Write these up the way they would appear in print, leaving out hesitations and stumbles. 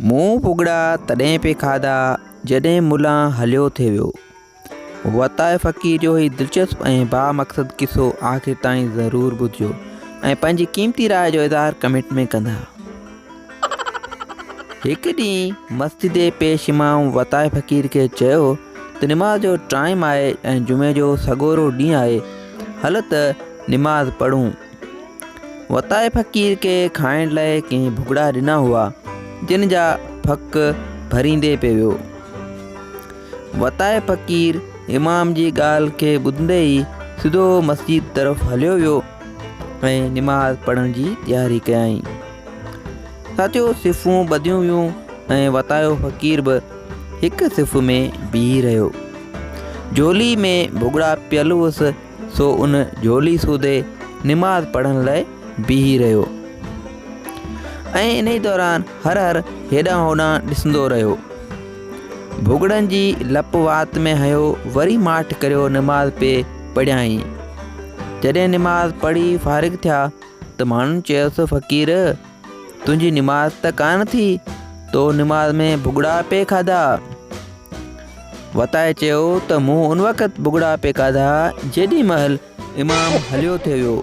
مون ڀڳڙا تڏهن پئي کاڌا جڏهن ملان هليو ٿي ويو. وتائي فقير جو هي دلچسپ ۽ بامقصد قصو آخر تائين ضرور ٻڌجو ۽ پنهنجي قيمتي راء جو اظهار ڪمينٽ ۾ ڪندا. هڪ ڏينهن مسجد جي پيش امام وتائي فقير کي چيو ته نماز جو ٽائيم آهي ۽ جمعي جو سڳورو ڏينهن آهي هل ته نماز پڙهون. وتائي فقير کي کائڻ لاء ڪنهن ڀڳڙا ڏنا هئا، جن جا ڦڪ ڀريندي پئي ويو. وتائي فقير امام جي ڳالهه کي ٻڌندي ئي سڌو مسجد طرف هليو ويو ۽ نماز پڙهڻ جي تياري ڪيائين. ساٿيو صفون ٻڌيون ويون ۽ وتايو فقير به هڪ صف ۾ بيهي رهيو. جهولي ۾ ڀڳڙا پيل هئس. سو ان جهولي سوڌي نماز پڙهڻ لاء بيهي رهيو ۽ انهي دوران هر هر هيڏانهن هوڏانهن ڏسندو رهيو. ڀڳڙن جي لپ وات ۾ هنيو وري ماٺ ڪريو نماز پئي پڙهيائين. جڏهن نماز پڙهي فارغ ٿيا ته ماڻهن چيس فقير تنهنجي نماز ته ڪانه ٿي تو نماز ۾ ڀڳڙا پئي کاڌا. وتائي چيو ته مون ان وقت ڀڳڙا پئي کاڌا جيڏي مهل امام هليو ٿي ويو.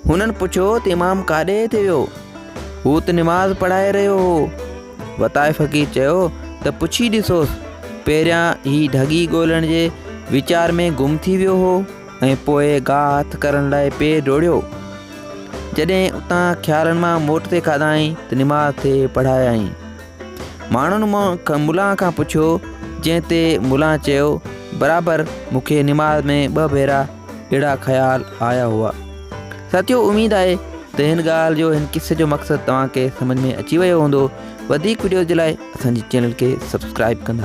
هنن پڇيو ته امام ڪاڏي ٿي ويو؟ هو ته نماز پڙهائي رهيو هو. وتائي فقير چيو ته پڇي ڏسوس، پهريان هي ڍڳي ڳولڻ جي ويچار ۾ گم ٿي ويو هو ۽ پوء گاهه هٿ ڪرڻ لاء پئي ڊوڙيو. جڏهن اتان خيالن مان موٽ ٿي کاڌائين ته نماز ٿي پڙهايائين. ماڻهن ملان کان پڇيو، جنهن تي ملان چيو، برابر مون کي نماز ۾ ٻه ڀيرا اهڙا خيال آيا هئا. ساٿيو اميد آهي ته هن ڳالهه جو هن قصي جو مقصد توهان کي سمجهه ۾ اچي ويو هوندو. وڌيڪ وڊيوز جي لاء اسان جي چينل کي سبسڪرائب ڪندا.